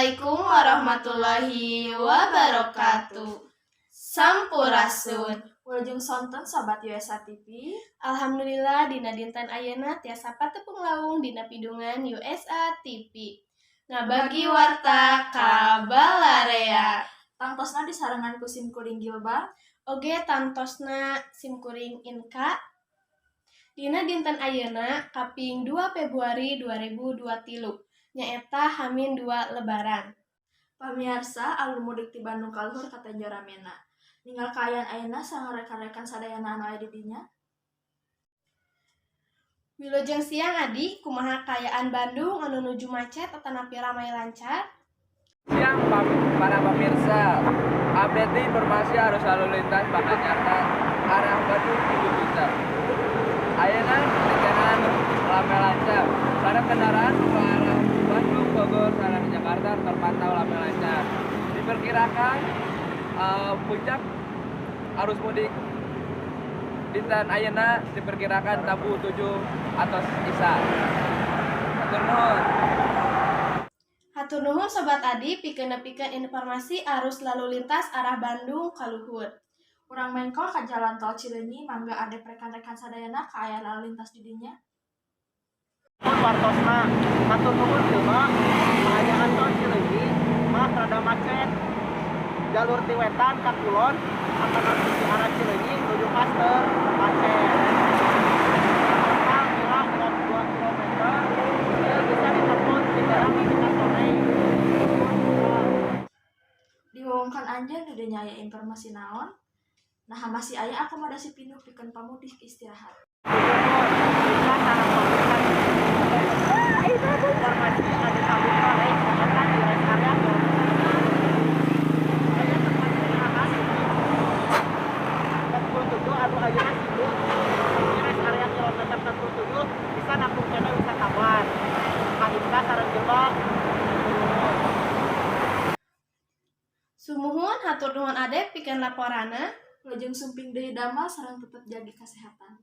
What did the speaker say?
Assalamualaikum warahmatullahi wabarakatuh. Sampurasun. Wilujeng sonten, Sobat USA TV. Alhamdulillah, dina dinten ayeuna tiasa patepung lawung dina pidungan USA TV. Ngabagi warta ka balarea. Tangtosna disarengan ku sim kuring Gilba. Oge tangtosna sim kuring Inka. Dina dinten ayeuna kaping 2 Februari 2023, nyaeta H-2 Lebaran. Pamiarsa, alur mudik ti Bandung ka luhur katenjo ramena. Ningal kaayaan ayeuna, saha rekan-rekan sadayana anu aya di dinya? Wilujeng siang, Adi, kumaha kaayaan Bandung anu nuju macet atanapi ramai lancar? Siang, para pemirsa. Update informasi arus lalu lintas Jakarta arah Bandung menuju Puncak. Ayeuna rencana rame lancar. Para kendaraan ke arah Bandung, Bogor, sareng Jakarta terpantau rame lancar. Diperkirakan puncak arus mudik dinten ayeuna diperkirakan tabuh 7 atau isa. Hatur nuhun. Hatur nuhun, Sobat Adi, pikeun nepikeun informasi arus lalu lintas arah Bandung ka luhur. Urang mengkol ka jalan tol Cileunyi, mangga Adep, rekan-rekan sadayana kaayaan lalu lintas di dinya. Nuhun wartosna. Hatur nuhun, Gilba. Kaayaan tol Cileunyi mah rada macet. Jalur ti wetan ka kulon atanapi ti arah Cileunyi nuju Pasteur macet. Total kira 2 km. Ieu bisa ditempuh di daerah mimika sore. Di wewengkon anjeun di dinya aya informasi naon? Nah, masih aya akomodasi pinuh pikeun pamudik istirahat. Bisa sareng pemirsa, informasi anu kabuka nyaeta di rest area kilometer aya tempat istirahat 47 anu ayeuna sibuk. Di rest area kilometer 47 bisa nampung keneh wisatawan. Kahimka sareng Gilba. Sumuhun, hatur nuhun, Adep, pikeun laporanna. Wilujeng sumping deui damel sareng tetep jagi kesehatan.